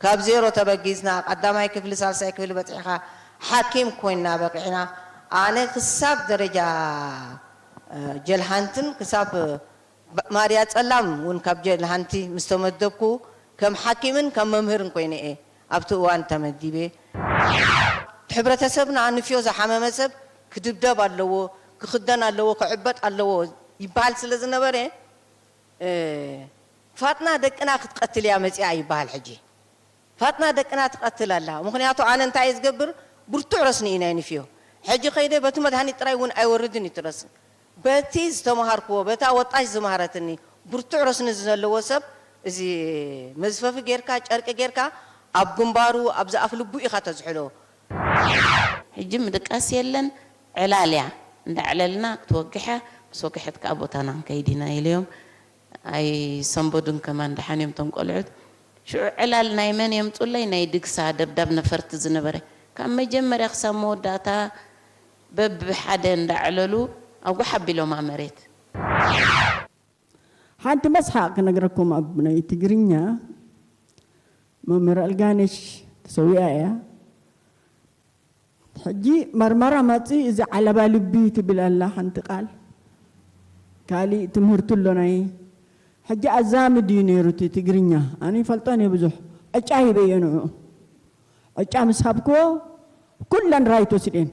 ካብ ዜሮ ተበጊዝና ቀዳማይ ክፍሊ ሳልሳይ ክፍሊ በፂሕኻ ሓኪም ኮይና በቂዕና። ኣነ ክሳብ ደረጃ ጀልሃንትን ክሳብ ማርያ ጸላም እውን ካብ ጀልሃንቲ ምስ ተመደብኩ ከም ሓኪምን ከም መምህርን ኮይነ እየ ኣብቲ እዋን ተመዲበ። ሕብረተሰብና ንፍዮ ዝሓመመ ሰብ ክድብደብ ኣለዎ፣ ክኽደን ኣለዎ፣ ክዕበጥ ኣለዎ ይበሃል ስለ ዝነበረ ፋጥና ደቅና ክትቀትል እያ መፂኣ ይበሃል። ሕጂ ፋጥና ደቅና ትቐትል ኣላ። ምኽንያቱ ኣነ እንታይ እየ ዝገብር? ብርቱዕ ረስኒ እዩ ናይ ንፍዮ። ሕጂ ከይደ በቲ መድሃኒት ጥራይ እውን ኣይወርድን እዩ እቲ ረስኒ። በቲ ዝተምሃርክዎ፣ በታ ወጣሽ ዝመሃረትኒ ብርቱዕ ረስኒ ዘለዎ ሰብ እዚ መዝፈፊ ጌርካ፣ ጨርቂ ጌርካ ኣብ ግንባሩ፣ ኣብዚ ኣፍ ልቡ ኢኻ ተዝሕሎ። ሕጂ ምድቃስ የለን፣ ዕላል እያ። እንዳዕለልና ክትወግሕ እያ፣ ምስ ወግሐት ከዓ ቦታና ክንከይድ ኢና ኢለዮም። ኣይሰንበዱን ከማን ደሓን እዮም እቶም ቆልዑት። ሽዑ ዕላል ናይ መን የምፁለይ? ናይ ድግሳ ደብዳብ ነፈርቲ ዝነበረ። ካብ መጀመርያ ክሳብ መወዳእታ በብሓደ እንዳዕለሉ ኣጉሕ ኣቢሎማ መሬት። ሓንቲ መስሓቕ ክነግረኩም ኣብ ናይ ትግርኛ መምህር ኣልጋነሽ ተሰዊኣ እያ። ሕጂ መርመራ ማፂ እዚ ዓለባ ልቢ ትብል ኣላ ሓንቲ ቃል ካሊእ ትምህርቲ ኣሎ ናይ ሕጂ ኣዛምድ እዩ ነይሩ እቲ ትግርኛ ኣነ ይፈልጦን እየ ብዙሕ ዕጫ ሂበ እየ ንዑ ዕጫ ምስ ሃብክዎ ኩለን ራይት ወሲደን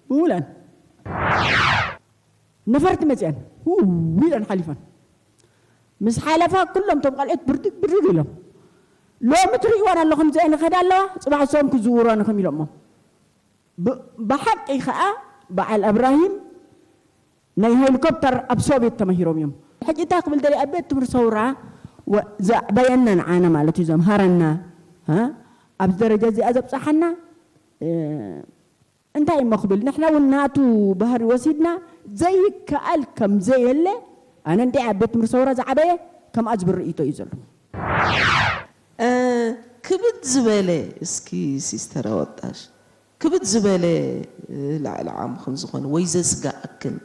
ብውለን ነፈርቲ መፅአን ውው ኢለን ሓሊፈን ምስ ሓለፋ ኩሎም ቶም ቃልዑት ብርድግ ብርድግ ኢሎም ሎሚ ትርእይዋን ኣለኹም ዘአን ይኸዳ ኣለዋ ፅባሕ ሶም ክዝውሮ ንኹም ኢሎሞ ብሓቂ ከዓ በዓል ኣብራሂም ናይ ሄሊኮፕተር ኣብ ሶቪየት ተማሂሮም እዮም ሕጂ እንታይ ክብል ደሊ ኣብ ቤት ትምህርቲ ሰውራ ዘዕበየና ንዓና ማለት እዩ ዘምሃረና ኣብዚ ደረጃ እዚኣ ዘብፅሓና እንታይ እሞ ክብል ንሕና እውን ናቱ ባህሪ ወሲድና ዘይከኣል ከም ዘየለ ኣነ እንደ ኣብ ቤት ትምህርቲ ሰውራ ዝዓበየ ከምኣ ዝብል ርእይቶ እዩ ዘሎ ክብድ ዝበለ እስኪ ሲስተር ኣወጣሽ ክብድ ዝበለ ላዕሊ ዓም ከም ዝኾነ ወይ ዘስጋኣክን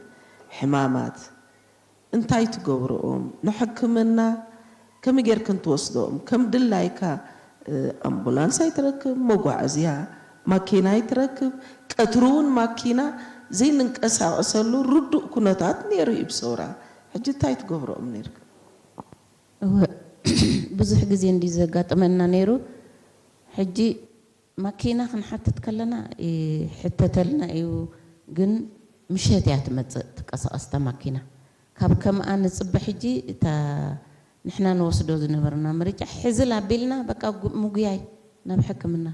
ሕማማት እንታይ ትገብርኦም ንሕክምና ከመይ ጌርክን ትወስድኦም ከም ድላይካ ኣምቡላንስ ኣይትረክብ መጓዓዝያ ማኪና ኣይትረክብ ቀትሪ እውን ማኪና ዘይንንቀሳቀሰሉ ርዱእ ኩነታት ነይሩ እዩ ብሰውራ ሕጂ እንታይ ትገብርኦም ነይርክን እወ ብዙሕ ግዜ እንዲ ዘጋጥመና ነይሩ ሕጂ ማኪና ክንሓትት ከለና ይሕተተልና እዩ ግን ምሸት እያ ትመፅእ ትቀሳቀስታ ማኪና ካብ ከምኣ ንፅበ ሕጂ እታ ንሕና ንወስዶ ዝነበርና ምርጫ ሕዝል ኣቢልና በቃ ምጉያይ ናብ ሕክምና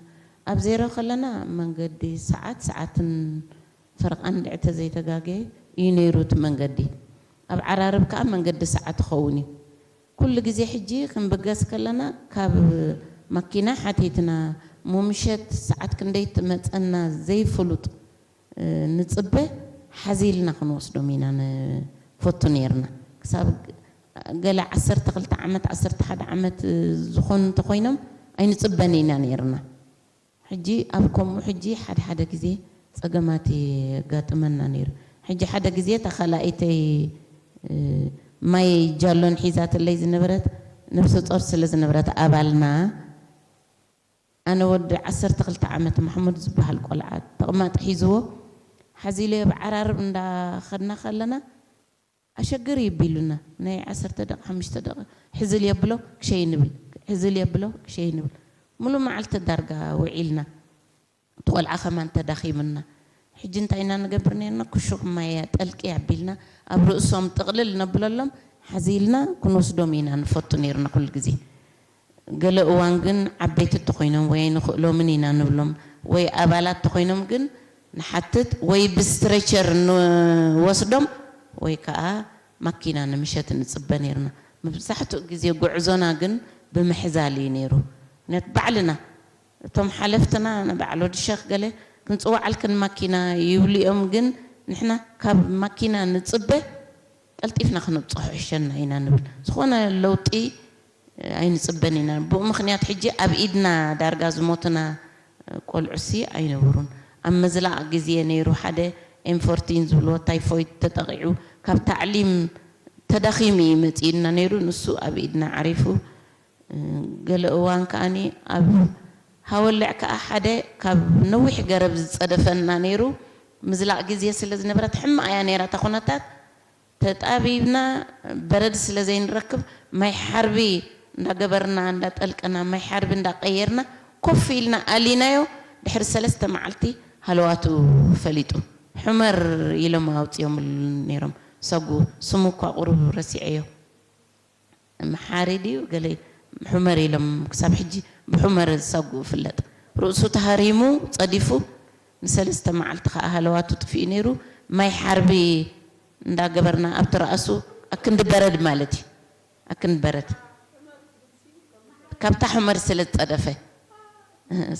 ኣብ ዜሮ ከለና መንገዲ ሰዓት ሰዓትን ፈረቓ እንድዒ ተዘይተጋገየ እዩ ነይሩ እቲ መንገዲ። ኣብ ዓራርብ ከኣ መንገዲ ሰዓት ይኸውን እዩ። ኩሉ ግዜ ሕጂ ክንብገስ ከለና ካብ ማኪና ሓቲትና እሞ ምሸት ሰዓት ክንደይ ትመጸና ዘይፍሉጥ ንጽበ ሓዚልና ክንወስዶም ኢና ንፈቱ ነይርና። ክሳብ ገለ ዓሰርተ ክልተ ዓመት ዓሰርተ ሓደ ዓመት ዝኾኑ እንተኾይኖም ኣይንጽበን ኢና ነይርና። ሕጂ ኣብ ከምኡ ሕጂ ሓደ ሓደ ግዜ ጸገማት የጋጥመና ነይሩ። ሕጂ ሓደ ግዜ እታ ካላኢተይ ማይ ጃሎን ሒዛትለይ ዝነበረት ነብሰ ጾር ስለ ዝነበረት ኣባልና ኣነ ወዲ ዓሰርተ ክልተ ዓመት ማሕሙድ ዝበሃል ቆልዓ ተቕማጥ ሒዝዎ ሓዚለዮ ብዓራርብ እንዳኸድና ከለና ኣሸግር ይቢሉና ናይ ዓሰርተ ደቂ ሓሙሽተ ደቂ ሕዝል የብሎ ክሸይ ንብል ሕዝል የብሎ ክሸይ ንብል ሙሉ መዓልቲ ዳርጋ ውዒልና እቲ ቆልዓ ከማን ተዳኺምና ሕጂ እንታይ ኢና ንገብር ነርና ክሹኽ ማያ ጠልቂ ኣቢልና ኣብ ርእሶም ጥቕልል ነብለሎም ሓዚልና ክንወስዶም ኢና ንፈቱ ነርና ኩሉ ግዜ ገለ እዋን ግን ዓበይቲ እንተኾይኖም ወይ ኣይንኽእሎምን ኢና ንብሎም ወይ ኣባላት እንተኾይኖም ግን ንሓትት ወይ ብስትሬቸር ንወስዶም ወይ ከዓ ማኪና ንምሸት ንፅበ ነርና። መብዛሕትኡ ግዜ ጉዕዞና ግን ብምሕዛል እዩ ነይሩ። ምክንያቱ ባዕልና እቶም ሓለፍትና ንበዓል ወዲ ሸኽ ገለ ክንፅውዓልክን ማኪና ይብሉ እዮም ግን ንሕና ካብ ማኪና ንፅበ ቀልጢፍና ክነብፅሖ ሕሸና ኢና ንብል። ዝኾነ ለውጢ ኣይንፅበን ኢና። ብኡ ምኽንያት ሕጂ ኣብ ኢድና ዳርጋ ዝሞቱና ቆልዑሲ ኣይነበሩን። ኣብ ምዝላቕ ግዜ ነይሩ ሓደ ኤም ፎርቲን ዝብልዎ ታይፎይድ ተጠቒዑ ካብ ታዕሊም ተዳኺሙ እዩ መፂኡና ነይሩ። ንሱ ኣብ ኢድና ዓሪፉ ገለ እዋን ከኣኒ ኣብ ሃወልዕ ከኣ ሓደ ካብ ነዊሕ ገረብ ዝጸደፈና ነይሩ። ምዝላቕ ግዜ ስለ ዝነበረት ሕማቕ እያ ነይራ እታ ኩነታት። ተጣቢብና በረድ ስለ ዘይንረክብ ማይ ሓርቢ እንዳገበርና እንዳጠልቀና ማይ ሓርቢ እንዳቀየርና ኮፍ ኢልና ኣሊናዮ። ድሕሪ ሰለስተ መዓልቲ ሃለዋቱ ፈሊጡ። ሑመር ኢሎም ኣውፅዮምሉ ነይሮም። ሰጉ ስሙ እኳ ቁሩብ ረሲዐዮ። መሓሪ ድዩ ገለ ሑመር ኢሎም ክሳብ ሕጂ ብሑመር ዝሳጉ ይፍለጥ። ርእሱ ተሃሪሙ ጸዲፉ ንሰለስተ መዓልቲ ከኣ ሃለዋቱ ጥፊኡ ነይሩ። ማይ ሓርቢ እንዳገበርና ኣብቲ ርኣሱ ኣክንዲ በረድ ማለት እዩ። ኣክንዲ በረድ ካብታ ሑመር ስለ ዝጸደፈ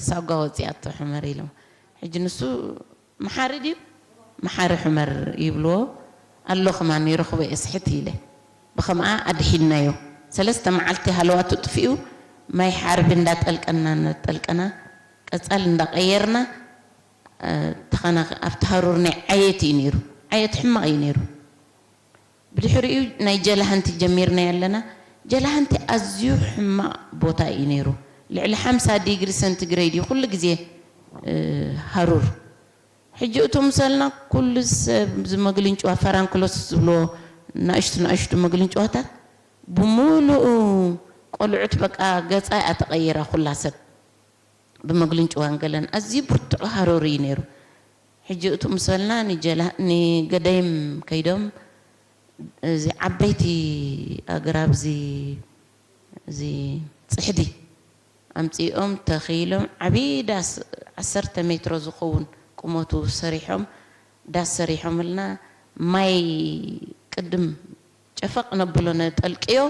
ሳጓ ወጺኣቶ ሑመር ኢሎም። ሕጂ ንሱ መሓሪ ድዩ መሓሪ ሑመር ይብልዎ ኣሎ ከማን ይረኽቦ እየ ስሕት ኢለ ብኸምኣ ኣድሒንናዮ። ሰለስተ መዓልቲ ሃለዋቱ ጥፊኡ ማይ ሓርቢ እንዳጠልቀና እንዳጠልቀና ቀጻል እንዳቀየርና ተኸና ኣብቲ ሃሩር ናይ ዓየት እዩ ነይሩ። ዓየት ሕማቕ እዩ ነይሩ። ብድሕሪኡ ናይ ጀላሃንቲ ጀሚርና ኣለና። ጀላሃንቲ ኣዝዩ ሕማቕ ቦታ እዩ ነይሩ። ልዕሊ ሓምሳ ዲግሪ ሰንቲግሬድ እዩ ኩሉ ግዜ ሃሩር። ሕጂ እቶም ሰልና ኩሉ ሰብ ዝመግልንጭዋ ፈራንክሎስ ዝብልዎ ናእሽቱ ናእሽቱ መግልንጭዋታት ብምሉኡ ቆልዑት በቃ ገጻ እያ ተቐይራ ኩላ ሰብ ብመግልንጭዋን ገለን ኣዝዩ ብርቱዕ ሃሩር እዩ ነይሩ። ሕጂ እቱ ምሰልና ንጀላ ንገደይም ከይዶም እዚ ዓበይቲ ኣግራብ እዚ እዚ ጽሕዲ ኣምጺኦም ተኺሎም ዓቢ ዳስ ዓሰርተ ሜትሮ ዝኸውን ቁመቱ ሰሪሖም ዳስ ሰሪሖምልና ማይ ቅድም ጨፈቕ ነብሎ ነጠልቅዮ።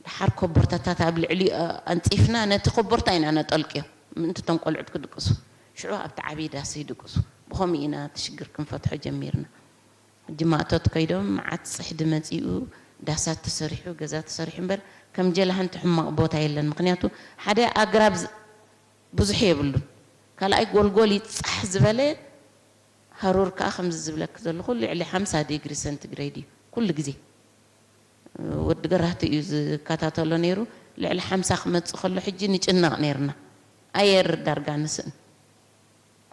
ደሓር ኮቦርታታት ኣብ ልዕሊኡ ኣንጺፍና ነቲ ኮቦርታ ኢና ነጠልቅዮ ምእንቲ እቶም ቆልዑት ክድቅሱ። ሽዑ ኣብቲ ዓብዪ ዳስ ይድቅሱ። ብኸምኡ ኢና እቲ ሽግር ክንፈትሖ ጀሚርና። ሕጂ ማእቶት ከይዶም መዓት ጽሕዲ መጺኡ ዳሳት ተሰሪሑ ገዛ ተሰሪሑ እምበር ከም ጀላሃንቲ ሕማቕ ቦታ የለን። ምኽንያቱ ሓደ ኣግራብ ብዙሕ የብሉን። ካልኣይ ጎልጎል ይጻሕ ዝበለ ሃሩር ከኣ ከምዚ ዝብለኪ ዘለኹ ልዕሊ ሓምሳ ዲግሪ ሰንቲግሬድ እዩ ኩሉ ግዜ። ወዲ ገራህቲ እዩ ዝከታተሎ ነይሩ። ልዕሊ ሓምሳ ክመጽእ ከሎ ሕጂ ንጭነቕ ነይርና። ኣየር ዳርጋ ንስእን።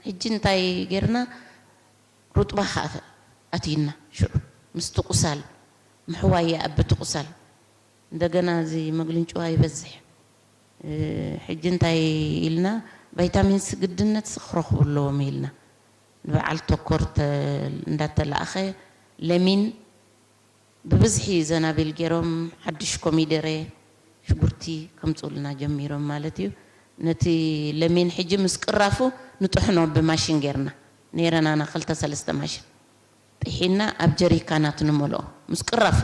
ሕጂ እንታይ ጌርና? ሩጥባ ከኣ ኣትይና ሽዑ ምስቲ ቁሳል ምሕዋይ ይኣቢ እቲ ቁሳል። እንደገና እዚ መግልንጭዋ ይበዝሕ። ሕጂ እንታይ ኢልና ቫይታሚን ሲ ግድነት ክረኽቡ ኣለዎም ኢልና ንበዓል ተኮር እንዳተላእኸ ለሚን ብብዝሒ ዘናቢል ገይሮም ሓድሽ ኮሚደረ ሽጉርቲ ከምፅኡልና ጀሚሮም ማለት እዩ። ነቲ ለሚን ሕጂ ምስ ቅራፉ ንጥሕኖ ብማሽን ገይርና ነይረናና ክልተ ሰለስተ ማሽን ጥሒና ኣብ ጀሪካናት ንመልኦ ምስ ቅራፉ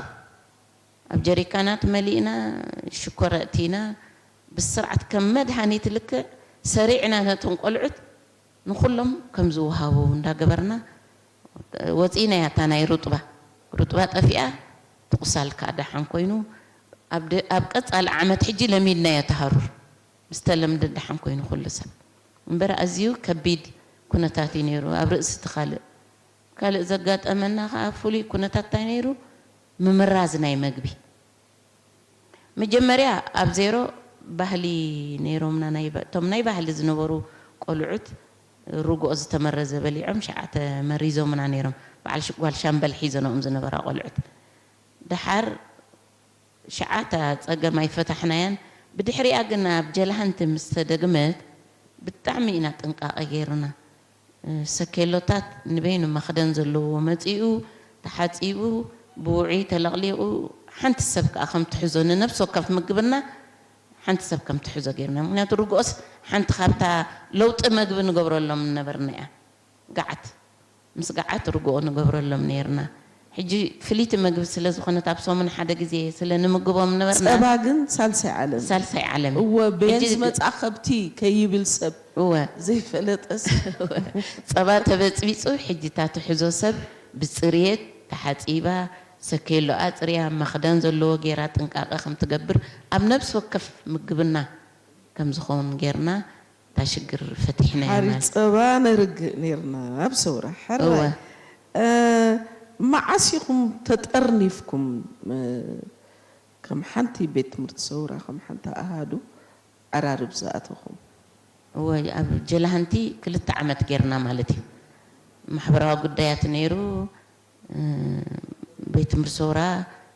ኣብ ጀሪካናት መሊእና ሽኮር ኣእቲና ብስርዓት ከም መድሃኒት ልክዕ ሰሪዕና ነቶም ቆልዑት ንኹሎም ከም ዝወሃቡ እንዳገበርና ወፂእና እያ እታ ናይ ሩጥባ ሩጥባ ጠፊኣ ትቑሳል ከዓ ደሓን ኮይኑ ኣብ ቀፃሊ ዓመት ሕጂ ለሚድና እዮ ተሃሩር ምስ ተለምደ ደሓን ኮይኑ ኩሉ ሰብ እምበር ኣዝዩ ከቢድ ኩነታት እዩ ነይሩ ኣብ ርእሲ እቲ ካልእ ካልእ ዘጋጠመና ከዓ ፍሉይ ኩነታት እንታይ ነይሩ ምምራዝ ናይ መግቢ መጀመርያ ኣብ ዜሮ ባህሊ ነይሮምና እቶም ናይ ባህሊ ዝነበሩ ቆልዑት ርጉኦ ዝተመረዘ በሊዖም ሸዓ ተመሪዞምና ነይሮም በዓል ጓል ሻምበል ሒዘንኦም ዝነበራ ቆልዑት ደሓር ሸዓ እታ ፀገም ኣይፈታሕናያን ብድሕሪኣ ግን ኣብ ጀላሃንቲ ምስ ተደግመት ብጣዕሚ ኢና ጥንቃቐ ገይርና ሰኬሎታት ንበይኑ መኽደን ዘለዎ መጺኡ ተሓጺቡ ብውዑይ ተለቕሊቑ ሓንቲ ሰብ ከኣ ከም ትሕዞ ንነብሲ ወከፍ ምግብና ሓንቲ ሰብ ከም ትሕዞ ገይርና ምክንያቱ ርግኦስ ሓንቲ ካብታ ለውጢ መግቢ ንገብረሎም ነበርና እያ ገዓት ምስ ገዓት ርግኦ ንገብረሎም ነይርና ሕጂ ፍልይቲ መግቢ ስለ ዝኾነት ኣብ ሰሙን ሓደ ግዜ ስለ ንምግቦም ነበርና ጸባ ግን ሳልሳይ ዓለም ሳልሳይ ዓለም እወ ቤን ዝመጻ ከብቲ ከይብል ሰብ እወ ዘይፈለጠስ ጸባ ተበጽቢጹ ሕጂ እታ ትሕዞ ሰብ ብጽርየት ተሓጺባ ሰኬሎኣ ጽርያ መኽደን ዘለዎ ጌራ ጥንቃቐ ከም ትገብር ኣብ ነብሲ ወከፍ ምግብና ከም ዝኸውን ጌርና እታ ሽግር ፈቲሕናያ ሓሪ ማለት ጸባ ነርግእ ነርና ኣብ ሰውራ እወ። ሕራይ እ፣ መዓስ ኢኹም ተጠርኒፍኩም እ፣ ከም ሓንቲ ቤት ትምህርቲ ሰውራ፣ ከም ሓንቲ ኣሃዱ ዓራርብ ዝኣተኹም? ወይ ኣብ ጀላሃንቲ ክልተ ዓመት ጌርና ማለት እዩ። ማሕበራዊ ጉዳያት ነይሩ፣ እ፣ ቤት ትምህርቲ ሰውራ፣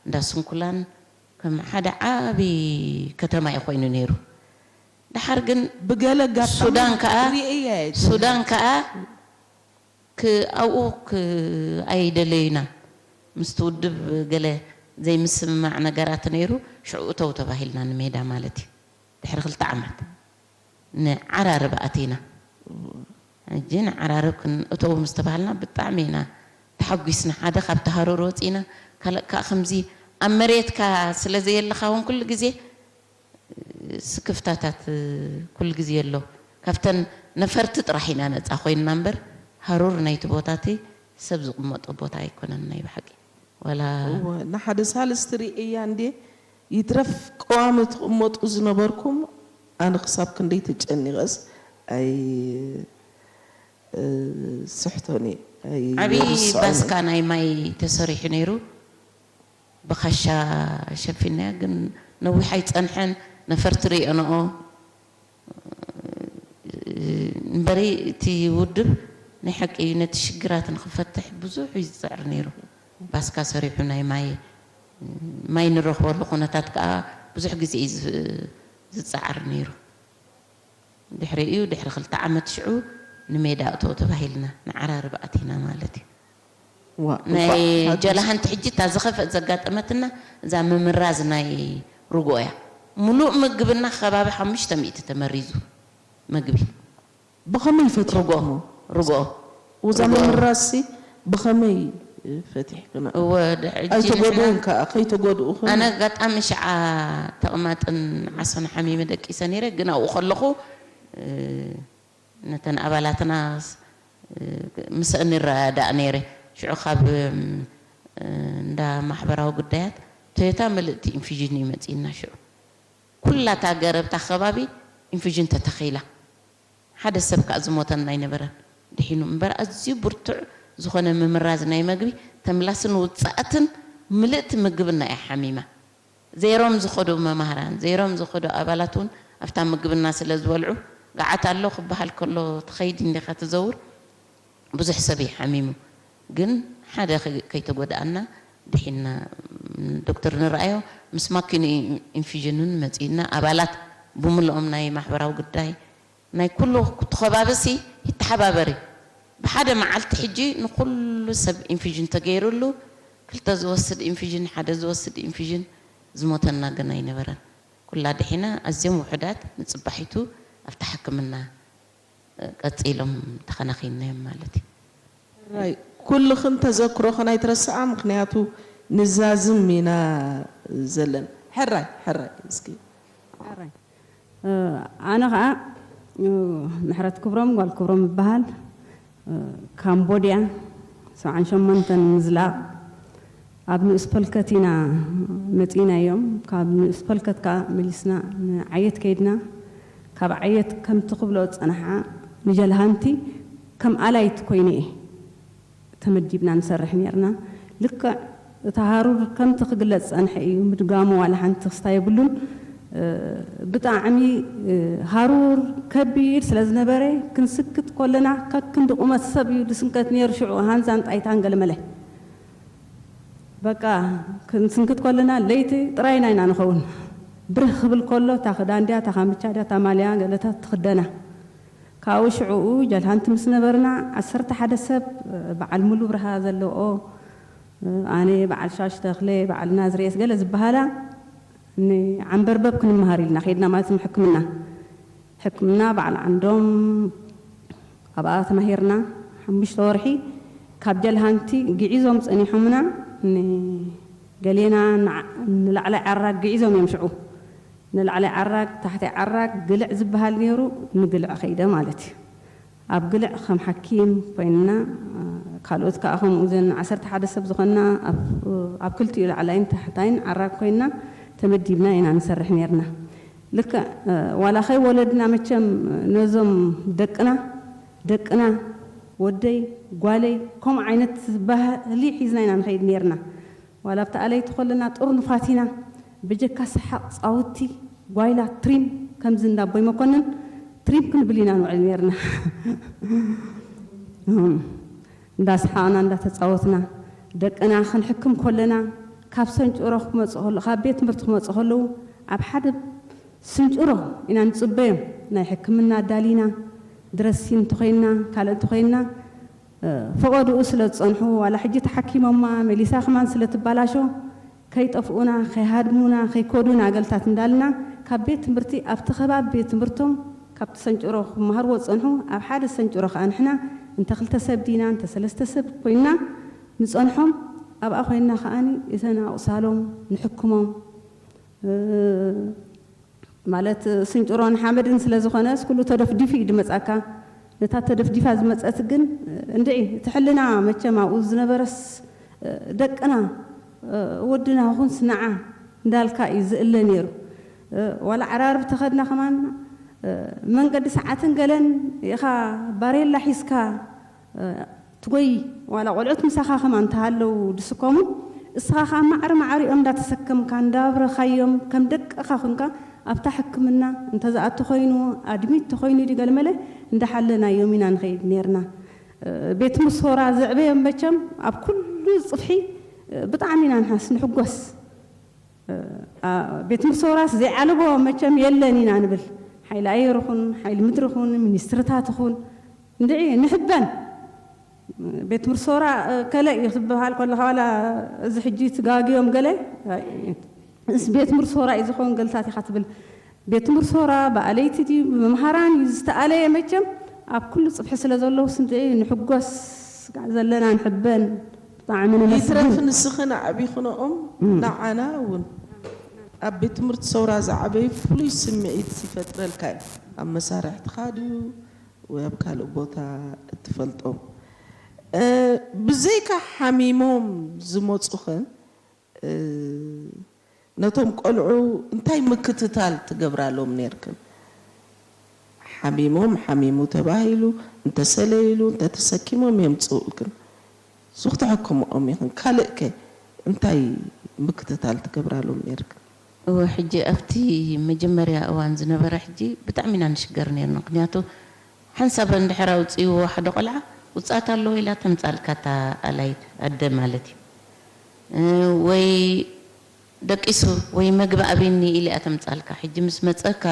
እንዳ ስንኩላን ከም ሓደ ዓቢ ከተማ እዩ ኮይኑ ነይሩ። ደሓር ግን ብገለ ኣጋጣሚ ሱዳን ከኣ ርእየ እየ። ሱዳን ከኣ ክ ኣብኡ ክ ኣይደለዩና ምስቲ ውድብ ገለ ዘይምስምማዕ ነገራት ነይሩ። ሽዑ እተው ተባሂልና ንሜዳ ማለት እዩ። ድሕሪ ክልተ ዓመት ንዓራርብ ኣቲና። ሕጂ ንዓራርብ ክንእተው ምስ ተባሃልና ብጣዕሚ ኢና ተሓጒስና። ሓደ ካብቲ ሃሩር ወፂና፣ ካልእ ከዓ ከምዚ ኣብ መሬትካ ስለ ዘየለኻ እውን ኩሉ ግዜ ስክፍታታት ኩሉ ግዜ ኣሎ። ካብተን ነፈርቲ ጥራሕ ኢና ነፃ ኮይንና እምበር ሃሩር ናይቲ ቦታ እቲ ሰብ ዝቕመጦ ቦታ ኣይኮነን ናይ ብሓቂ። ዋላ እወ፣ ንሓደ ሳልስቲ ርእያ እንዴ ይትረፍ ቀዋሚ ትቕመጡ ዝነበርኩም ኣነ ክሳብ ክንደይ ተጨኒቐስ ኣይ እ፣ ስሕቶኒ ዓብዪ ኣይርስዖን። ባስካ ናይ ማይ ተሰሪሑ ነይሩ። ብኻሻ ሸፊናያ ግን ነዊሕ ኣይፀንሐን። ነፈርቲ ርእዮንኦ እምበሪ እቲ ውድብ ናይ ሓቂ ነቲ ሽግራት ንክፈትሕ ብዙሕ እዩ ዝፅዕር ነይሩ። ባስካ ሰሪሑ ናይ ማይ ማይ ንረኽበሉ ኩነታት ከዓ ብዙሕ ግዜ እዩ ዝ- ዝፀዓር ነይሩ። ድሕሪኡ ድሕሪ ክልተ ዓመት ሽዑ ንሜዳ እቶ ተባሂልና ንዓራርብ ኣቲና ማለት እዩ። ዋ፣ ናይ እንኳዕ ሓጎስ- ጀላሃንቲ ሕጂ እታ ዝኸፍአት ዘጋጠመትና እዛ ምምራዝ ናይ ርጎ እያ። ሙሉእ ምግብና ከባቢ ሓሙሽተ ሚእቲ ተመሪዙ ምግቢ ብኸመይ ርጎ ፈትሕኩሞ? ርጎ ወዛ ርጎ- ምምራዝሲ ብኸመይ ፈቲሕክና? እወ ድሕጂ ኣይተጎድኡን ንሕና- ከኣ ከይተጎድኡ ከ ኣነ ኣጋጣሚ ሽዓ ተቕማጥን ዓሶን ሓሚመ ደቂሰ ነይረ። ግን ኣብኡ ከለኹ እ፣ ነተን ኣባላትና ስ- እ፣ ምስአን ይረዳእ ነይረ። ሽዑ ካብ እም፣ እ፣ እንዳ ማሕበራዊ ጉዳያት ቶዮታ ምልእቲ ኢንፊዥን እዩ መፂእና። ሽዑ ኩላታ ገረብታ ከባቢ ኢንፊዥን ተተኺላ። ሓደ ሰብ ከዓ ዝሞተና ኣይነበረን ድሒኑ እምበር ኣዝዩ ብርቱዕ ዝኾነ ምምራዝ ናይ መግቢ ተምላስን ውፃእትን ምልእቲ ምግብና እያ ሓሚማ። ዘይሮም ዝኸዱ መማህራን ዘይሮም ዝኸዱ ኣባላት እውን ኣብታ ምግብና ስለ ዝበልዑ ገዓት ኣሎ ክበሃል ከሎ ትኸይድ እንዲኻ ትዘውር ብዙሕ ሰብ እዩ ሓሚሙ። ግን ሓደ ከይ- ከይተጎድኣና ድሒና ዶክተር ንረኣዮ ምስ ማኪኑ ኢንፊዥንን መፂእና ኣባላት ብምልኦም ናይ ማሕበራዊ ጉዳይ ናይ ኩሉ እቲ ከባቢ ሲ ይተሓባበር እዩ። ብሓደ መዓልቲ ሕጂ ንኩሉ ሰብ ኢንፊዥን ተገይሩሉ ክልተ ዝወስድ ኢንፊዥን ሓደ ዝወስድ ኢንፊዥን ዝሞተና ግን ኣይነበረን። ኩላ ድሒና ኣዝዮም ውሑዳት ንፅባሒቱ ኣብቲ ሕክምና ቀፂሎም ተኸናኺንናዮም ማለት እዩ። ራይ ኩልኽን ተዘክሮኽን ኣይትረስዓ ምክንያቱ ንዛዝም ኢና ዘለና። ሕራይ ሕራይ እስኪ ሕራይ ኣነ ኸዓ ምሕረት ክብሮም ጓል ክብሮም እበሃል። ካምቦድያ ሰብዓን ሸሞንተን ምዝላቕ ኣብ ንኡስ ፈልከት ኢና መፂእናዮም። ካብ ንኡስ ፈልከት ከዓ መሊስና ንዓየት ከይድና። ካብ ዓየት ከምቲ ክብሎ ዝፀናሓ ንጀልሃንቲ ከም ኣላይት ኮይነ እየ ተመዲብና ንሰርሕ ነርና። ልክዕ እቲ ሃሩር ከምቲ ክግለፅ ዝፀንሐ እዩ። ምድጋሙ ዋላ ሓንቲ ክስታ የብሉን። ብጣዕሚ ሃሩር ከቢድ ስለ ዝነበረ ክንስክት ከለና ከክንዲ ቁመት ሰብ እዩ ዝስንከት ነይሩ። ሽዑ ሃንዛን ጣይታን ገለመለ በቃ ክንስንክት ከለና ለይቲ ጥራይና ኢና ንኸውን። ብርህ ክብል ከሎ እታ ክዳን ድያ እታ ካምቻ ድያ እታ ማልያ ገለታት ትኽደና። ካብኡ ሽዕኡ ጃልሃንቲ ምስ ነበርና ዓሰርተ ሓደ ሰብ በዓል ሙሉ ብርሃ ዘለዎ ኣነ በዓል ሻሽ ተኽለ በዓል ናዝሬት ገለ ዝበሃላ ንዓንበርበብ ክንመሃር ኢልና ከይድና ማለት ሕክምና ሕክምና በዓል ዓንዶም ኣብኣ ተማሂርና ሓሙሽተ ወርሒ ካብ ጀልሃንቲ ግዒዞም ፀኒሖምና ንገሌና ንላዕላይ ዓራግ ግዒዞም እዮም ሽዑ ንላዕላይ ዓራግ ታሕታይ ዓራግ ግልዕ ዝበሃል ነይሩ ንግልዕ ከይደ ማለት እዩ ኣብ ግልዕ ከም ሓኪም ኮይንና ካልኦት ከዓ ከምኡ ዘን ዓሰርተ ሓደ ሰብ ዝኾንና ኣብ ክልቲኡ ላዕላይን ታሕታይን ዓራግ ኮይንና ተመዲብና ኢና ንሰርሕ ነርና ልክዕ ዋላ ከይወለድና መቸም ነዞም ደቅና ደቅና ወደይ ጓለይ ከምኡ ዓይነት ባህሊ ሒዝና ኢና ንኸይድ ነርና ዋላ ኣብቲ ኣለይቲ ከለና ጥርኑፋት ኢና ብጀካ ሰሓቕ ጻውቲ ጓይላ ትሪም ከምዚ እንዳ ኣቦይ መኮንን ትሪም ክንብል ኢና ንውዕል ነርና። እንዳስሓቕና እንዳተጻወትና ደቅና ክንሕክም ከለና ካብ ሰንጭሮ ክመጹ ከለዉ ካብ ቤት ትምህርቲ ክመጹ ከለዉ ኣብ ሓደ ስንጭሮ ኢና ንጽበዮም። ናይ ሕክምና ኣዳሊና ድረሲን እንተኾይንና ካልእ እንተኾይንና ፈቐድኡ ስለ ዝጸንሑ ዋላ ሕጂ ተሓኪሞማ መሊሳ ከማን ስለ ትባላሾ ከይጠፍኡና ከይሃድሙና ከይከዱና ገልታት እንዳልና ካብ ቤት ትምህርቲ ኣብቲ ከባቢ ቤት ትምህርቶም ካብቲ ሰንጭሮ ክመሃርዎ ዝጸንሑ ኣብ ሓደ ሰንጭሮ ከኣ ንሕና እንተ ክልተ ሰብ ዲና እንተ ሰለስተ ሰብ ኮይንና ንጸንሖም ኣብኣ ኮይንና ከኣ እተን ኣቑሳሎም ንሕክሞም ማለት ስንጭሮን ሓመድን ስለ ዝኾነስ ኩሉ ተደፍዲፉ እዩ ድመጻካ። ነታ ተደፍዲፋ ዝመጸት ግን እንድዒ እቲ ሕልና መቸም ኣብኡ ዝነበረስ ደቅና ወድና ኩንስ ንዓ እንዳልካ እዩ ዝእለ ነይሩ። ዋላ ዓራርብ ተኸድና ከማን መንገዲ ሰዓትን ገለን ኢኻ ባሬላ ሒዝካ ትጎይ ዋላ ቆልዑት ምሳኻ ከማን እንተሃለው ድስከሙ እስኻ ከዓ ማዕሪ ማዕሪኦም እንዳተሰከምካ እንዳብረኻዮም ከም ደቅኻ ኩንካ ኣብታ ሕክምና እንተዝኣቱ ኮይኑ ኣድሚት ተኮይኑ ድዩ ገለመለ እንዳሓለናዮም ኢና ንኸይድ ነርና። ቤት ምሶራ ዘዕበዮም መቸም ኣብ ኩሉ ፅፍሒ ብጣዕሚ ኢና ንሓስ ንሕጎስ። ቤት ምርሲ ወራስ ዘይዓለቦ መቸም የለን ኢና ንብል። ሓይሊ ኣየር ኹን ሓይሊ ምድሪ ኹን ሚኒስትርታት ኹን እንድዒ ንሕበን። ቤት ምርሲ ወራ ከለ እዩ ክትበሃል ከለኻ ዋላ እዚ ሕጂ ትጋግዮም ገለ እስ ቤት ምርሲ ወራ እዩ ዝኾን ገልታት ኢኻ ትብል። ቤት ምርሲ ወራ ብኣለይቲ ድዩ ብመምሃራን እዩ ዝተኣለየ መቸም ኣብ ኩሉ ጽፍሒ ስለ ዘለውስ እንድዒ ንሕጎስ ዘለና ንሕበን። ብጣዕሚ ነመስግን። ይትረፍ ንስኽን ኣዕቢኽንኦም ንዓና እውን ኣብ ቤት ትምህርቲ ሰውራ ዝዓበዩ ፍሉይ ስምዒት ይፈጥረልካ እዩ። ኣብ መሳርሕትኻ ድዩ ወይ ኣብ ካልእ ቦታ እትፈልጦም ብዘይካ ሓሚሞም ዝመፁኸ ነቶም ቆልዑ እንታይ ምክትታል ትገብራሎም ነርክን? ሓሚሞም ሓሚሙ ተባሂሉ እንተሰለይሉ እንተተሰኪሞም የምፅኡልክን ሱኽ ተሐክምኦም ኢኽን ካልእ ከ እንታይ ምክትታል ትገብራሎም ነርክን? እወ ሕጂ ኣብቲ መጀመርያ እዋን ዝነበረ ሕጂ ብጣዕሚ ኢና ንሽገር ነርና ምክንያቱ ሓንሳብ እንድሕር ኣውፅእዎ ሓደ ቆልዓ ውፅኣት ኣለዎ ኢላ ተምፃልካ እታ ኣላይት ኣደ ማለት እዩ ወይ ደቂሱ ወይ መግቢ ኣብኒ ኢላ እያ ተምፃልካ ሕጂ ምስ መፀካ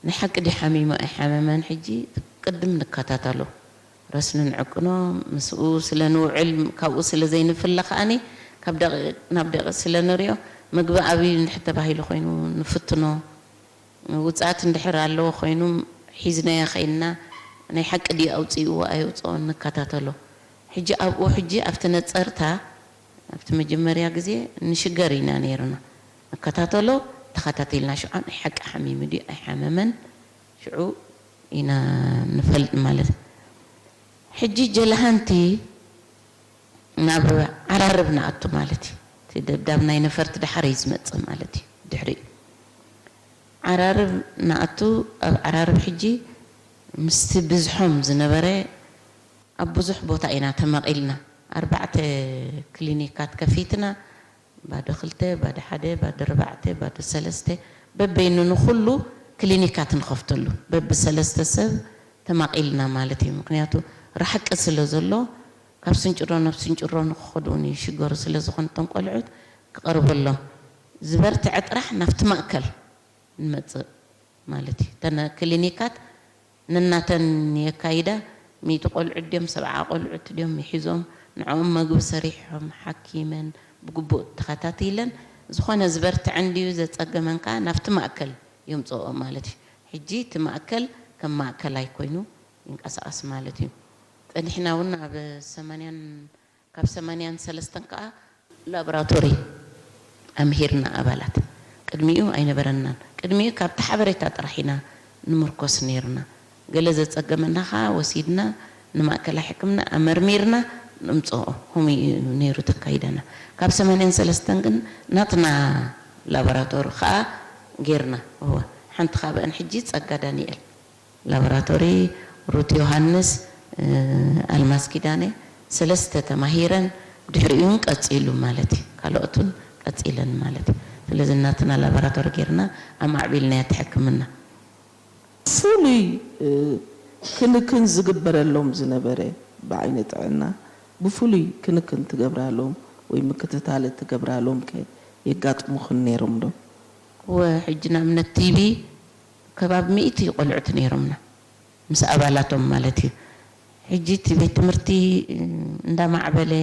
ናይ ሓቂ ድዩ ሓሚሙ ኣይሓመመን ሕጂ ቅድም ንከታተሎ ረስኒ ንዕቅኖ ምስኡ ስለ ንውዕል ካብኡ ስለ ዘይንፍለ ከኣኒ ካብ ደቂቅ ናብ ደቂቅ ስለ ንሪኦ ምግቢ ኣብዩ እንድሕር ተባሂሉ ኮይኑ ንፍትኖ ውፅኣት እንድሕር ኣለዎ ኮይኑ ሒዝናዮ ከይድና ናይ ሓቂ ድዩ ኣውፅእዎ ኣየውፅኦን ንከታተሎ ሕጂ ኣብኡ ሕጂ ኣብቲ ነፀርታ ኣብቲ መጀመርያ ግዜ ንሽገር ኢና ነይርና ንከታተሎ ተኸታቲልና ሽዓ ናይ ሓቂ ሓሚሙ ድዩ ኣይሓመመን ሽዑ ኢና ንፈልጥ ማለት ሕጂ ጀልሃንቲ ናብ ዓራርብ ንኣቱ ማለት እዩ እቲ ደብዳብ ናይ ነፈርቲ ደሓር እዩ ዝመፅእ ማለት እዩ ድሕሪኡ ዓራርብ ንኣቱ ኣብ ዓራርብ ሕጂ ምስቲ ብዝሖም ዝነበረ ኣብ ብዙሕ ቦታ ኢና ተመቒልና ኣርባዕተ ክሊኒካት ከፊትና ባዶ ክልተ፣ ባዶ ሓደ፣ ባዶ ኣርባዕተ፣ ባዶ ሰለስተ በበይኑ ንኹሉ ክሊኒካት ንኸፍተሉ በቢ ሰለስተ ሰብ ተማቒልና ማለት እዩ። ምኽንያቱ ራሕቂ ስለ ዘሎ ካብ ስንጭሮ ናብ ስንጭሮ ንኽኸዱ እውን ይሽገሩ ስለ ዝኾኑ እቶም ቆልዑት ክቐርበሎም ዝበርትዐ ጥራሕ ናብቲ ማእከል ንመፅእ ማለት እዩ። እተን ክሊኒካት ነናተን የካይዳ። ሚእቲ ቆልዑት ድዮም ሰብዓ ቆልዑት ድዮም ይሒዞም ንዕኦም መግቢ ሰሪሖም ሓኪመን ብግቡእ ተኸታቲለን ዝኾነ ዝበርትዐ እንድዩ ዘፀገመን ከዓ ናብቲ ማእከል የምፅኦ ማለት እዩ። ሕጂ እቲ ማእከል ከም ማእከላይ ኮይኑ ይንቀሳቐስ ማለት እዩ። ፀኒሕና እውን ኣብ ሰማንያን ካብ ሰማንያን ሰለስተን ከኣ ላቦራቶሪ ኣምሂርና ኣባላት። ቅድሚኡ ኣይነበረናን። ቅድሚኡ ካብቲ ሓበሬታ ጥራሕ ኢና ንምርኮስ ነይርና። ገለ ዘጸገመና ከኣ ወሲድና ንማእከላይ ሕክምና ኣመርሚርና ነምጽኦ። ከምኡ እዩ ነይሩ ተካይዳና። ካብ ሰማንያን ሰለስተን ግን ናትና ላቦራቶሪ ከኣ ጌርና። እወ ሓንቲ ካብአን ሕጂ ጸጋ ዳንኤል። ላቦራቶሪ ሩት ዮሃንስ፣ ኣልማዝ ኪዳነ ሰለስተ ተማሂረን ድሕሪኡ እውን ቀፂሉ ማለት እዩ። ካልኦት እውን ቀፂለን ማለት እዩ። ስለዚ እናትና ላቦራቶሪ ጌርና ኣማዕቢልናያ እቲ ሕክምና። ፍሉይ ክንክን ዝግበረሎም ዝነበረ ብዓይኒ ጥዕና ብፍሉይ ክንክን ትገብራሎም ወይ ምክትታል ትገብራሎም ከ የጋጥሙኽን ነይሮም ዶ? ወ ሕጂ ንኣብነት ቲቢ ከባቢ ሚእቲ ቆልዑት ነይሮምና ምስ ኣባላቶም ማለት እዩ። ሕጂ እቲ ቤት ትምህርቲ እንዳማዕበለ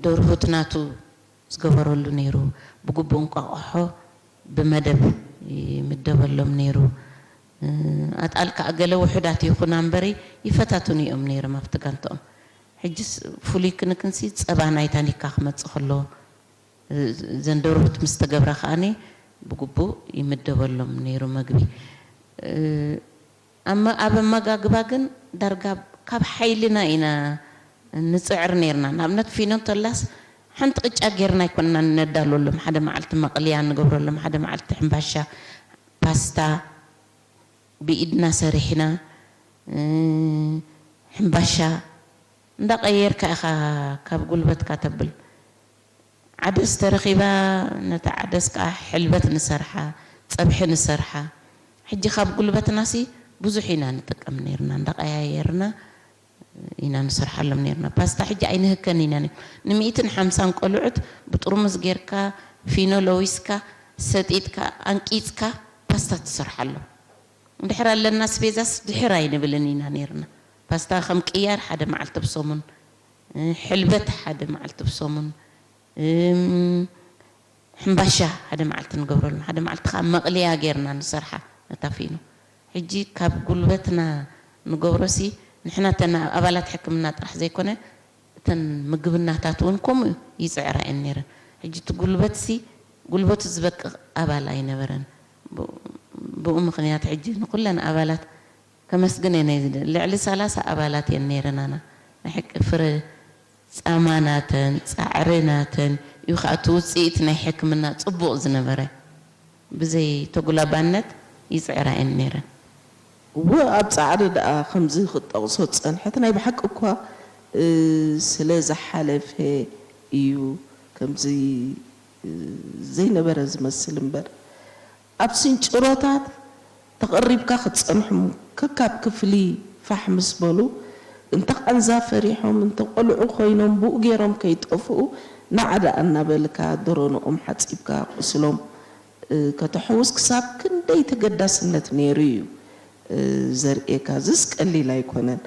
ደርሁት ናቱ ዝገበረሉ ነይሩ። ብግቡእ እንቋቑሖ ብመደብ ይምደበሎም ነይሩ። ኣጣል ከዓ ገለ ውሑዳት ይኹና እምበሪ ይፈታትኑ እዮም ነይሮም ኣብቲ ጋንተኦም። ሕጅስ ፍሉይ ክንክንሲ ጸባ ናይ ታኒካ ክመጽእ ከሎ እዘን ደርሁት ምስ ተገብራ ከዓኒ ብግቡእ ይምደበሎም ነይሩ መግቢ። ኣብ ኣመጋግባ ግን ዳርጋ ካብ ሓይልና ኢና ንፅዕር ነይርና። ንኣብነት ፊኖ እንተላስ ሓንቲ ቅጫ ጌርና ኣይኮንና ነዳልወሎም። ሓደ መዓልቲ መቕልያ ንገብረሎም፣ ሓደ መዓልቲ ሕምባሻ፣ ፓስታ ብኢድና ሰሪሕና ሕምባሻ እንዳቐየርካ ኢኻ ካብ ጉልበትካ ተብል። ዓደስ ተረኺባ ነታ ዓደስ ከዓ ሕልበት ንሰርሓ፣ ፀብሒ ንሰርሓ። ሕጂ ካብ ጉልበትናሲ ብዙሕ ኢና ንጥቀም ነይርና፣ እንዳቐያየርና ኢና ንሰርሓሎም ነይርና። ፓስታ ሕጂ ኣይንህከን ኢና። ንሚእትን ሓምሳን ቆልዑት ብጥርሙዝ ጌርካ ፊኖ ለዊስካ ሰጢጥካ ኣንቂፅካ ፓስታ ትሰርሓሎም። እንድሕር ኣለና ስቤዛስ ድሕር ኣይንብልን ኢና ነይርና። ፓስታ ከም ቅያር ሓደ መዓልቲ ብሰሙን፣ ሕልበት ሓደ መዓልቲ ብሰሙን፣ ሕምባሻ ሓደ መዓልቲ ንገብረሉ፣ ሓደ መዓልቲ ከዓ መቕልያ ጌርና ንሰርሓ ነታ ፊኖ። ሕጂ ካብ ጉልበትና ንገብሮሲ ንሕና ተን ኣባላት ሕክምና ጥራሕ ዘይኮነ እተን ምግብናታት እውን ከምኡ ይፅዕራ እየን ነይረን። ሕጂ እቲ ጉልበትሲ ጉልበቱ ዝበቅቕ ኣባል ኣይነበረን። ብኡ ምኽንያት ሕጂ ንኩለን ኣባላት ከመስግን እየ ናይ ዝደሊ። ልዕሊ ሰላሳ ኣባላት እየን ነይረናና ናይ ሕቂ ፍረ ጻማ ናተን ጻዕሪ ናተን እዩ ከኣ እቲ ውጽኢት ናይ ሕክምና ጽቡቕ ዝነበረ። ብዘይ ተጉላባነት ይጽዕራ እየን ነይረን። እወ ኣብ ጻዕሪ ደኣ ከምዚ ክትጠቕሶ ዝጸንሐት ናይ ብሓቂ እኳ ስለ ዝሓለፈ እዩ ከምዚ ዘይነበረ ዝመስል እምበር ኣብ ስንጭሮታት ተቐሪብካ ክትጸንሖም ከካብ ክፍሊ ፋሕ ምስ በሉ እንተ ቃንዛ ፈሪሖም እንተ ቆልዑ ኮይኖም ብኡ ገይሮም ከይጠፍኡ ናዓ ደኣ እናበልካ ደሮንኦም ሓጺብካ ቁስሎም ከተሕውስ ክሳብ ክንደይ ተገዳስነት ነይሩ እዩ ዘርእየካ። ዝስ ቀሊል ኣይኮነን።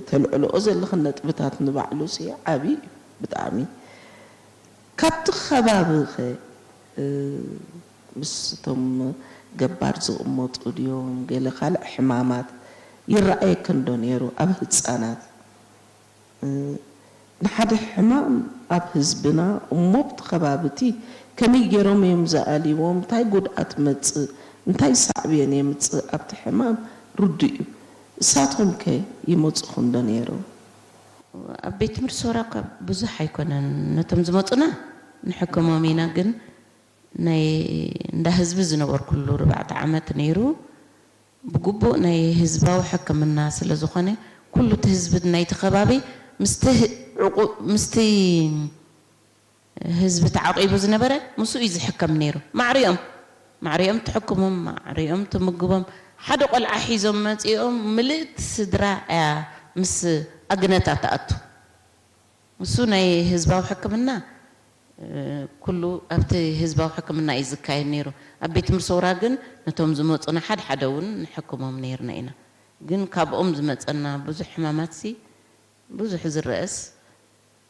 ተልዕልኦ ዘለኽን ነጥብታት ንባዕሉ ሲ ዓብዪ እዩ ብጣዕሚ። ካብቲ ከባቢ ኸ ምስ እቶም ገባር ዝቕመጡ ድዮም ገለ ካልእ ሕማማት ይረኣየክን ዶ ነይሩ ኣብ ህፃናት? ንሓደ ሕማም ኣብ ህዝብና እሞ ኣብቲ ከባቢ እቲ ከመይ ገይሮም እዮም ዝኣልይዎም እንታይ ጉድኣት መፅእ እንታይ ሳዕቤን የምፅእ ኣብቲ ሕማም ርዱእ እዩ። እሳትኹም ከ ይመፁኹም ዶ ነይሮም? ኣብ ቤት ትምህርቲ ሶራ እኳ ብዙሕ ኣይኮነን ነቶም ዝመፁና ንሕክሞም ኢና ግን ናይ እንዳ ህዝቢ ዝነበርኩሉ ርባዕተ ዓመት ነይሩ ብግቡእ ናይ ህዝባዊ ሕክምና ስለ ዝኾነ ኩሉ እቲ ህዝቢ ናይቲ ከባቢ ምስቲ ምስቲ ህዝቢ ተዓቂቡ ዝነበረ ምስኡ እዩ ዝሕከም ነይሩ። ማዕሪኦም ማዕሪኦም ትሕክሞም ማዕሪኦም ትምግቦም ሓደ ቆልዓ ሒዞም መፂኦም ምልእቲ ስድራ እያ ምስ ኣግነታ ትኣቱ። እሱ ናይ ህዝባዊ ሕክምና ኩሉ ኣብቲ ህዝባዊ ሕክምና እዩ ዝካየድ ነይሩ። ኣብ ቤት ትምህርቲ ሰውራ ግን ነቶም ዝመፁና ሓደ ሓደ እውን ንሕክሞም ነይርና ኢና። ግን ካብኦም ዝመፀና ብዙሕ ሕማማትሲ ብዙሕ ዝረአስ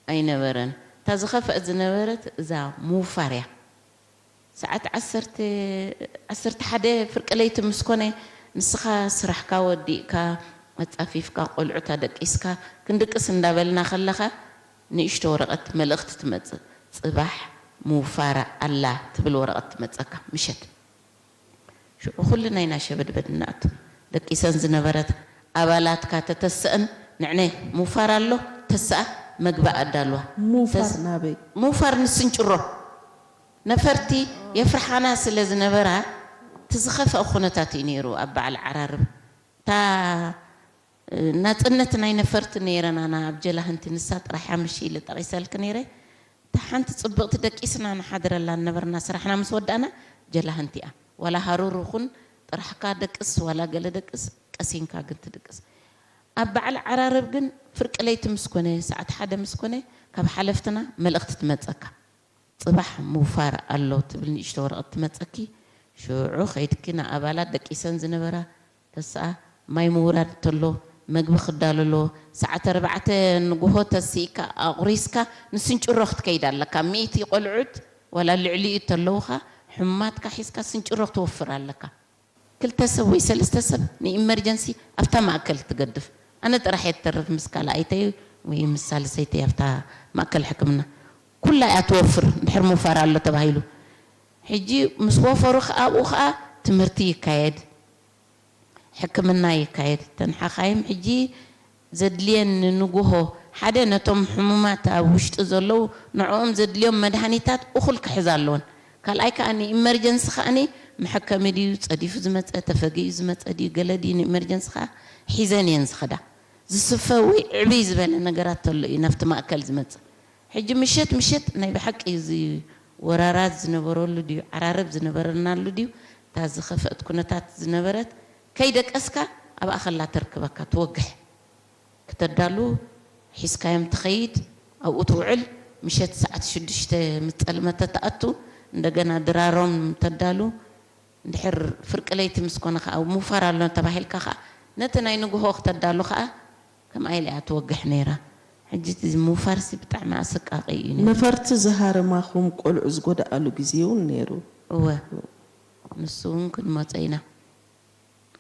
ኣይነበረን። እታ ዝኸፍአት ዝነበረት እዛ ምውፋር እያ። ሰዓት ዓሰርተ፣ ዓሰርተ ሓደ ፍርቂ ለይቲ ምስ ኮነ፣ ንስኻ ስራሕካ ወዲእካ፣ ኣጻፊፍካ፣ ቆልዑት ኣደቂስካ፣ ክንድቅስ እንዳበልና ከለኻ፣ ንእሽቶ ወረቐት መልእኽቲ ትመጽእ። ጽባሕ ምውፋራ ኣላ ትብል ወረቐት ትመጸካ፣ ምሸት። ሽዑ ኩልና ኢና ሸበድበድ ንኣቱ። ደቂሰን ዝነበረት ኣባላትካ ተተስአን፣ ንዕነ ምውፋር ኣሎ፣ ተስኣ፣ መግቢ ኣዳልዋ። ምውፋር ናበይ? ምውፋር ንስንጭሮ። ነፈርቲ የፍርሓና ስለ ዝነበራ፣ እቲ ዝኸፍአ ኩነታት እዩ ነይሩ ኣብ በዓል ዓራርብ። እታ ናጽነት ናይ ነፈርቲ ነይረናና ኣብ ጀላህንቲ፣ ንሳ ጥራሕ እያ ምሽ ኢለ ጠቒሰልኪ ነይረ። እታ ሓንቲ ጽብቕቲ ደቂስና ንሓድረላ ነበርና፣ ስራሕና ምስ ወዳእና ጀላህንቲ እያ። ዋላ ሃሩር ይኹን ጥራሕካ ደቅስ፣ ዋላ ገለ ደቅስ፣ ቀሲንካ ግን ትድቅስ። ኣብ በዓል ዓራርብ ግን ፍርቂ ለይቲ ምስ ኮነ፣ ሰዓት ሓደ ምስ ኮነ፣ ካብ ሓለፍትና መልእኽቲ ትመጸካ። "ጽባሕ ምውፋር ኣሎ" ትብል ንእሽቶ ወረቐት ትመጸኪ። ሽዑ ኸይድኪ ንኣባላት ደቂሰን ዝነበራ ተስኣ ማይ ምውራድ ተሎ፣ መግቢ ክዳሎ ኣለዎ። ሰዓት ኣርባዕተ ንግሆ ተስኢካ ኣቑሪስካ ንስንጭሮ ክትከይድ ኣለካ። ሚእቲ ቆልዑት ዋላ ልዕሊኡ ተለውኻ፣ ሕሙማትካ ሒዝካ ስንጭሮ ክትወፍር ኣለካ። ክልተ ሰብ ወይ ሰለስተ ሰብ ንኢመርጀንሲ ኣብታ ማእከል ትገድፍ። ኣነ ጥራሕ እየ ትተርፍ ምስ ካልኣይተይ ወይ ምስ ሳልሰይተይ ኣብታ ማእከል ሕክምና። ኩላ እያ ትወፍር እንድሕር ምውፋር ኣሎ ተባሂሉ። ሕጂ ምስ ወፈሩ ከኣ ኣብኡ ከኣ ትምህርቲ ይካየድ፣ ሕክምና ይካየድ። እተን ሓኻይም ሕጂ ዘድልየን ንንግሆ ሓደ ነቶም ሕሙማት ኣብ ውሽጢ ዘለዉ ንዕኦም ዘድልዮም መድሃኒታት እኹል ክሕዛ ኣለወን። ካልኣይ ከኣ ንኢመርጀንሲ ከኣኒ መሐከሚ ድዩ ጸዲፉ ዝመጸ፣ ተፈጊኡ ዝመጸ ድዩ፣ ገለ ድዩ ንኢመርጀንሲ ከኣ ሒዘን እየን ዝኸዳ። ዝስፈ ወይ ዕብይ ዝበለ ነገራት ተሎ እዩ ናብቲ ማእከል ዝመጽእ። ሕጂ ምሸት ምሸት ናይ ብሓቂ እዚ ወራራት ዝነበረሉ ድዩ ዓራርብ ዝነበረናሉ ድዩ፣ እታ ዝኸፍአት ኩነታት ዝነበረት፣ ከይደቀስካ ኣብኣ ከላ ተርክበካ ትወግሕ። ክተዳሉ ሒዝካዮም ትኸይድ፣ ኣብኡ ትውዕል። ምሸት ሰዓት ሽዱሽተ ምስ ጸልመተ ትኣቱ፣ እንደገና ድራሮም ተዳሉ። እንድሕር ፍርቂ ለይቲ ምስ ኮነ ከኣ ምውፋር ኣሎ ተባሂልካ ከኣ ነቲ ናይ ንግሆ ክተዳሉ ከኣ ከምኣ ኢላ እያ ትወግሕ ነይራ። ሕጂ እቲ ምውፋርሲ ብጣዕሚ ኣሰቃቂ እዩ ነይሩ። ነፈርቲ ዝሃረማኹም ቆልዑ ዝጎድኣሉ ግዜ እውን ነይሩ። እወ፣ ንሱ እውን ክንመጾ ኢና።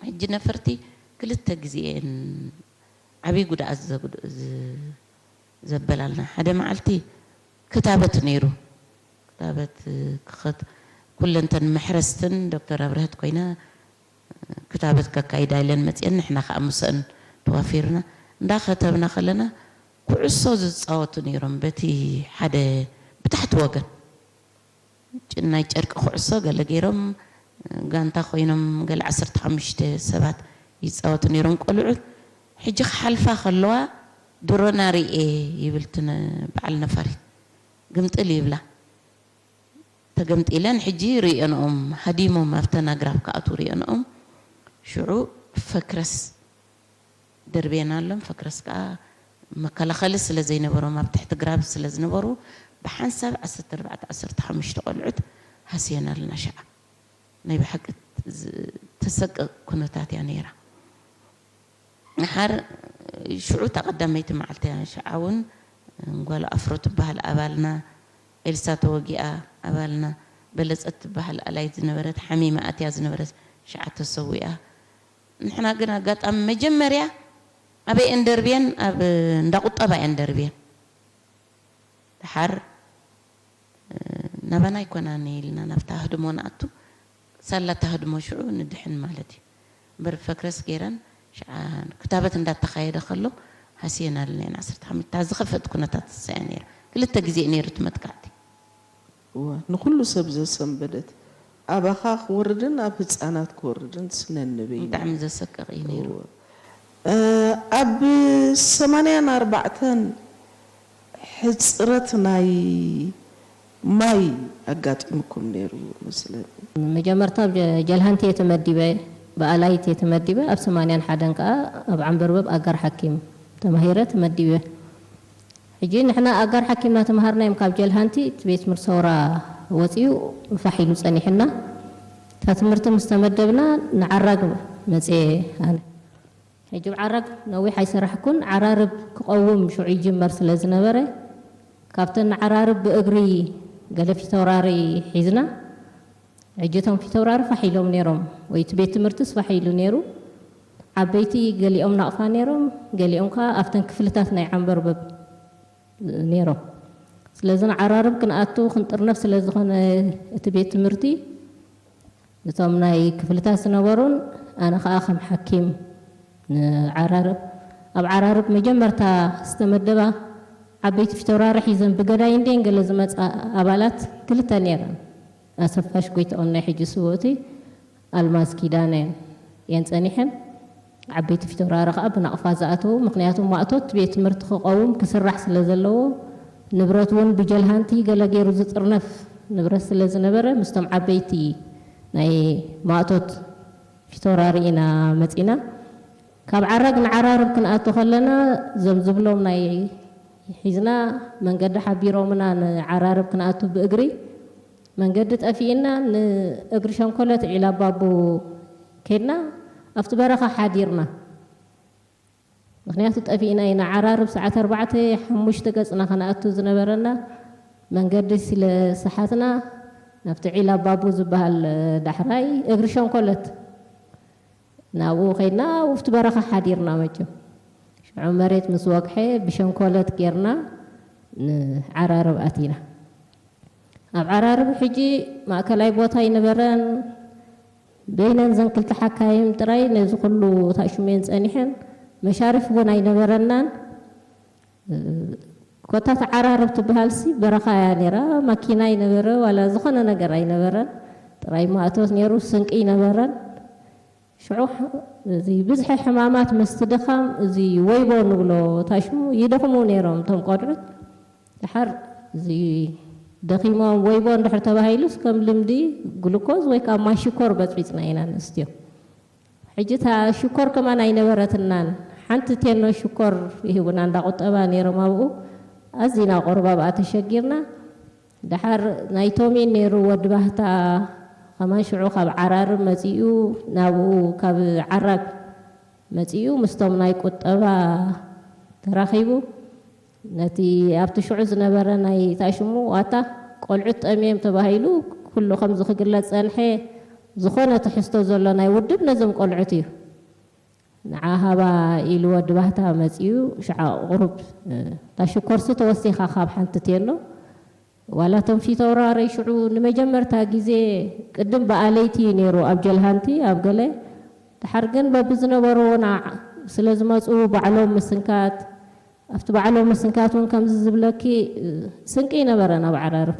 ሕጂ ነፈርቲ ክልተ ግዜ እየን ዓብዪ ጉድኣት ዘጉድ-፣ ዝ-፣ ዘበላልና። ሓደ መዓልቲ ክታበት ነይሩ። ክታበት ክኸት-፣ ኩለንተን መሕረስትን ዶክተር ኣብርሀት ኮይና ክታበት ከካይዳ ኢለን መፅየን፣ ንሕና ከዓ ምስአን ተዋፊርና። እንዳኸተብና ከለና ኩዕሶ ዝፃወቱ ነይሮም፣ በቲ ሓደ ብታሕቲ ወገን ጭ-፣ ናይ ጨርቂ ኩዕሶ ገለ ገይሮም ጋንታ ኮይኖም ገለ ዓሰርተ ሓሙሽተ ሰባት ይፃወቱ ነይሮም ቆልዑት። ሕጂ ክሓልፋ ከለዋ ድሮና ርኤ ይብል እቲ ነ-፣ በዓል ነፋሪት። ግምጥል ይብላ። ተገምጢለን ሕጂ ርእየንኦም ሃዲሞም ኣብተን ኣግራብ ክኣትዉ ርእየንኦም ሽዑ ፈክረስ ደርብየናሎም። ፈክረስ ከኣ መከላኸሊ ስለ ዘይነበሮም ኣብ ትሕቲ ግራብ ስለ ዝነበሩ ብሓንሳብ ዓሰርተ ኣርባዕተ ዓሰርተ ሓሙሽተ ቆልዑት ሃስየናልና። ሸዓ ናይ ብሓቂ ዝ-፣ ተሰቅቕ ኩነታት እያ ነይራ። ንሓር ሽዑ እታ ቀዳመይቲ መዓልቲ እያ። ሽዓ እውን ጓል ኣፍሮ ትበሃል ኣባልና፣ ኤልሳ ተወጊኣ ኣባልና፣ በለጸት ትበሃል ኣላይት ዝነበረት ሓሚማ ኣትያ ዝነበረት ሽዓ ተሰዊኣ። ንሕና ግን ኣጋጣሚ መጀመርያ ኣበይ እየን ደርብየን? ኣብ እንዳ ቁጠባ እየን ደርብየን። ደሓር ናባና ኣይኮናን ኢልና ናብታ ህድሞ ንኣቱ፣ ሳላ እታ ህድሞ ሽዑ ንድሕን ማለት እዩ። እምበር ፈክረስ ገይረን ሽዓ ክታበት እንዳተኻየደ ከሎ ሃስየናልና እየን። ዓሰርተ ሓሙሽተ እታ ዝኸፍአት ኩነታት እሳ እያ ነይራ። ክልተ ግዜ እዩ ነይሩ እቲ መጥቃዕቲ። እወ፣ ንኹሉ ሰብ ዘሰንበደት፣ ኣባኻ ክወርድን ኣብ ህጻናት ክወርድን ስነንበይኑ። ብጣዕሚ ዘሰቅቕ እዩ ነይሩ። እወ። እ፣ ኣብ ሰማንያን ኣርባዕተን ሕጽረት ናይ ማይ ኣጋጢሙኩም ነይሩ መስለኒ። መጀመርታ ኣብ ጀ-፣ ጀልሃንቲ እየ ተመዲበ፣ ብኣላይት እየ ተመዲበ። ኣብ ሰማንያን ሓደን ከኣ ኣብ ዓንበርበብ ኣጋር ሓኪም ተማሂረ ተመዲበ። ሕጂ ንሕና ኣጋር ሓኪም እናተምሃርና እዮም ካብ ጀልሃንቲ እቲ ቤት ትምህርቲ ሰውራ ወፂኡ ፋሕ ኢሉ ጸኒሕና። እታ ትምህርቲ ምስ ተመደብና ንዓራግ መፅየ ኣነ። ሕጂ ኣብ ዓራግ ነዊሕ ኣይሰራሕኩን። ዓራርብ ክቐውም ሽዑ ይጅመር ስለ ዝነበረ ካብተን ንዓራርብ ብእግሪ ገለ ፊተውራሪ ሒዝና። ሕጂ እቶም ፊተውራሪ ፋሕ ኢሎም ነይሮም፣ ወይ እቲ ቤት ትምህርትስ ፋሕ ኢሉ ነይሩ። ዓበይቲ ገሊኦም ናቕፋ ነይሮም፣ ገሊኦም ከዓ ኣብተን ክፍልታት ናይ ዓንበርበብ ነይሮም። ስለዚ ንዓራርብ ክንኣቱ ክንጥርነፍ ስለ ዝኾነ እቲ ቤት ትምህርቲ፣ እቶም ናይ ክፍልታት ዝነበሩን ኣነ ከዓ ከም ሓኪም ንዓራርብ፣ ኣብ ዓራርብ መጀመርታ ዝተመደባ ዓበይቲ ፊተውራሪ ሒዘን ብገዳይ እንድየን ገለ ዝመፃ ኣባላት ክልተ ነይረን። ኣሰፋሽ ጎይትኦም ናይ ሕጂ ስውእቲ ኣልማዝ ኪዳነ እየን ጸኒሐን። ዓበይቲ ፊተውራሪ ከኣ ብናቕፋ ዝኣተዉ፣ ምኽንያቱ ማእቶት ቤት ትምህርቲ ክቐውም ክስራሕ ስለ ዘለዎ፣ ንብረት እውን ብጀልሃንቲ ገለ ገይሩ ዝጥርነፍ ንብረት ስለ ዝነበረ ምስቶም ዓበይቲ ናይ ማእቶት ፊቶራሪ ኢና መፂና። ካብ ዓራግ ንዓራርብ ክንኣቱ ከለና ዘም ዝብሎም ናይ ሒዝና መንገዲ ሓቢሮምና ንዓራርብ ክንኣቱ ብእግሪ መንገዲ ጠፊእና ንእግሪ ሸንኮለት ዒላ ባቡ ከድና ኣብቲ በረኻ ሓዲርና። ምክንያቱ ጠፊእና ኢና። ዓራርብ ሰዓት ኣርባዕተ ሓሙሽተ ገፅና ከነኣቱ ዝነበረና መንገዲ ስለ ሰሓትና ናብቲ ዒላ ባቡ ዝበሃል ዳሕራይ እግሪ ሸንኮለት ናብኡ ከይድና ውፍቲ በረኻ ሓዲርና። መቸም ሽዑ መሬት ምስ ወግሐ ብሸንኮለት ጌርና ንዓራርብ ኣቲና። ኣብ ዓራርብ ሕጂ ማእከላይ ቦታ ኣይነበረን። በይነን ዘን ክልተ ሓካይም ጥራይ ነዚ ኩሉ ታሽሜን ጸኒሐን መሻርፍ እውን ኣይነበረናን። ኮታ ተዓራርብ ትበሃል ሲ በረኻ እያ ነይራ። ማኪና ኣይነበረ ዋላ ዝኾነ ነገር ኣይነበረን። ጥራይ ማእቶት ነይሩ፣ ስንቂ ኣይነበረን። ሽዑ እዚ ብዝሒ ሕማማት ምስቲ ድኻም እዚ ወይቦ ንብሎ ታሽሙ ይደኽሙ ነይሮም እቶም ቆልዑት። ድሓር እዚ ደኺሞም ወይቦ እንድሕር ተባሂሉስ ከም ልምዲ ግሉኮዝ ወይ ከዓ ማይ ሽኮር በፅቢፅና ኢና ንስትዮ። ሕጂ እታ ሽኮር ከማን ኣይነበረትናን። ሓንቲ ቴኖ ሽኮር ይህቡና እንዳቁጠባ ነይሮም ኣብኡ። ኣዚና ቁሩብ ኣብኣ ተሸጊርና። ድሓር ናይ ቶሚን ነይሩ ወዲ ባህታ ከማን ሽዑ ካብ ዓራርብ መፂኡ ናብኡ ካብ ዓራግ መፂኡ ምስቶም ናይ ቁጠባ ተራኺቡ ነቲ ኣብቲ ሽዑ ዝነበረ ናይ ታሽሙ ዋታ ቆልዑት ጠምዮም ተባሂሉ ኩሉ ከምዚ ክግለፅ ፀንሐ። ዝኾነ ትሕዝቶ ዘሎ ናይ ውድብ ነዞም ቆልዑት እዩ። ንዓ ሃባ ኢሉ ወዲ ባህታ መፂኡ ሽዓ ቁሩብ እታ ሽኮርሲ ተወሲኻ ካብ ሓንቲ ቴኖ ዋላ እቶም ፊተውራረይ ሽዑ ንመጀመርታ ግዜ ቅድም ብኣለይቲ እዩ ነይሩ ኣብ ጀልሃንቲ ኣብ ገለ ድሓር ግን በብዝነበርዎ ስለ ዝመፁ ባዕሎም ምስንካት ኣብቲ ባዕሎም ምስንካት እውን ከምዚ ዝብለኪ ስንቂ ይነበረ ናብ ዓራርብ